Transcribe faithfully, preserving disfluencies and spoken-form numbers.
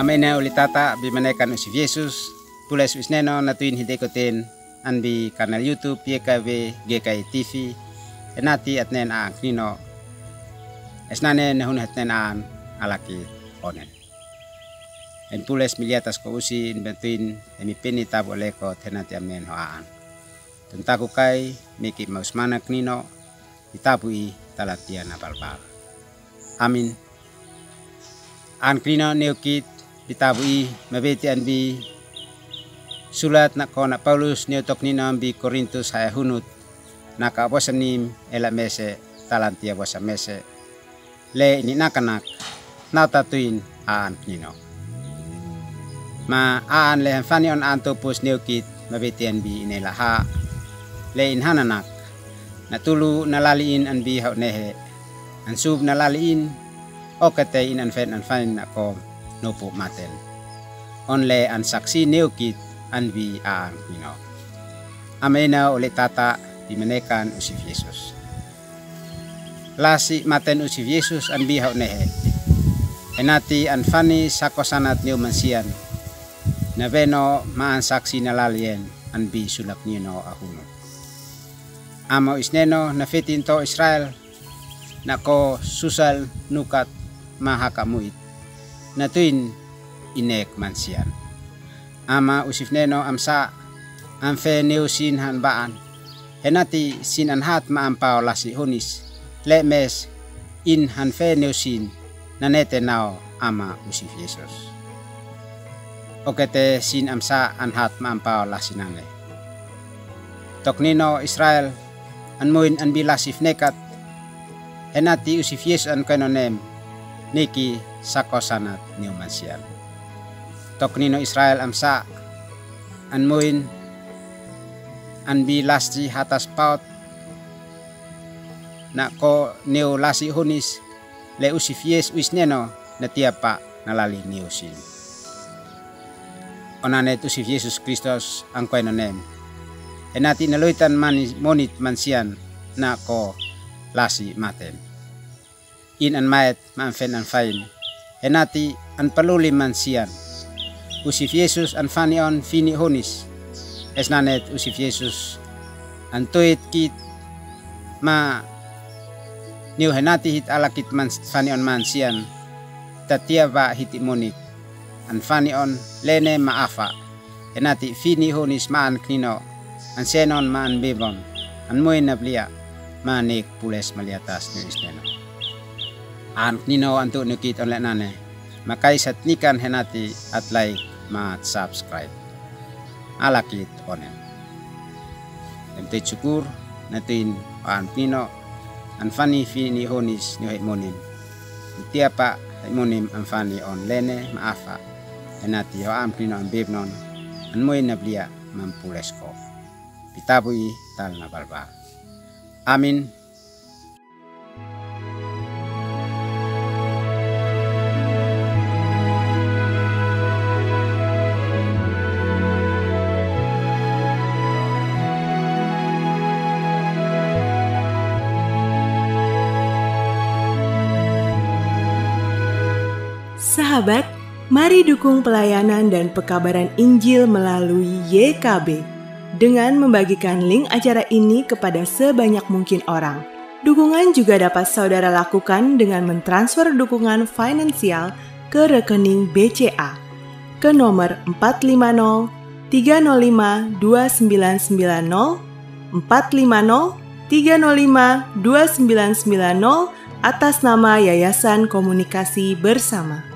Amene, oli tata bimanekan Usif Yesus, pules wisneno na tuin hideko ten, anbi kanal YouTube Yekabe Gekai T V, enati atnen aan knino, esnane nehun hetnen aan alaki onen. En pules miliatas ko usi in bentuin, emi peni tabu leko tenati amen ho aan. Tuntaku kai, miki mausmana knino, itabu i talantia na balbal. Amin. Aan knino neukit, bitabu i, mabeti anbi sulat na kona Paulus neu tok nino anbi Korintus haya hunut, na ka bosa nim ela mese talantia bosa mese. Le ini nakanak, na tatuin aan knino. Ma aan le hanfani on aan topus neukit, mabeti anbi inela ha. Le in hananak, na tulu na lali in anbi hau nehe, ansub na lali in, okete in anfen anfan na ko nopu maten. On le an saksi neukit anbi aan knino. Amena, oli tata bimanekan Usif Yesus. Lasi maten Usif Yesus anbi hau nehe. Enati anfani sako sanat neu mansian. Na veno ma an saksi na lalien anbi sulak nino ahunu. Amo isneno na fetin to Israel, na ko susal nukat ma haka muit, na tuin inek mansian. Ama Usif neno amsa, anfe neu sin han baan. Henati sin an hat ma ampao lasi hunis, le mes in hanfe neu sin, na nete nao ama Usif Yesus. Okete sin amsa an hat ma ampao lasi nane. Tok nino Israel, an muin anbi lasi fnekat, henati Usif Yesus an keno nem, niki sako sanat neu mansian. Tok nino Israel amsa, an muin anbi lasi hatas paot, na ko neu lasi hunis, le Usif Yesus uis neno na tiapa na lali neu sin. Onanet Usif Yesus Kristus an keno nem. Henati na luitan mani monit mansian na ko lasi maten. In an maet ma anfen anfain. Henati an paluli mansian. Usif Yesus anfani on fini hunis. Esnanet Usif Yesus an tuit kit ma niu henati hit alakit manfani on mansian. Tatiapa hiti monik. Anfani on lene ma afa. Henati fini hunis ma an knino. An senon ma an bibon. An muin na blia. Ma nik pules maliatas neu isneno. An knino antu nikit on le nane. Makai sat nikan henati at like ma at subscribe. Alakit onen. Em te cukur, na tuin an knino, anfani fini hunis niu hei monim. Tiapa hei monim anfani on lene ma afa. Henati ho an knino an bibnon, an muin na blia ma an pules ko. Bitabu i tal na balbal. Amin. Sahabat, mari dukung pelayanan dan pekabaran Injil melalui Y K B dengan membagikan link acara ini kepada sebanyak mungkin orang. Dukungan juga dapat saudara lakukan dengan mentransfer dukungan finansial ke rekening B C A ke nomor empat lima nol tiga nol lima dua sembilan sembilan nol, empat lima nol tiga nol lima dua sembilan sembilan nol, atas nama Yayasan Komunikasi Bersama.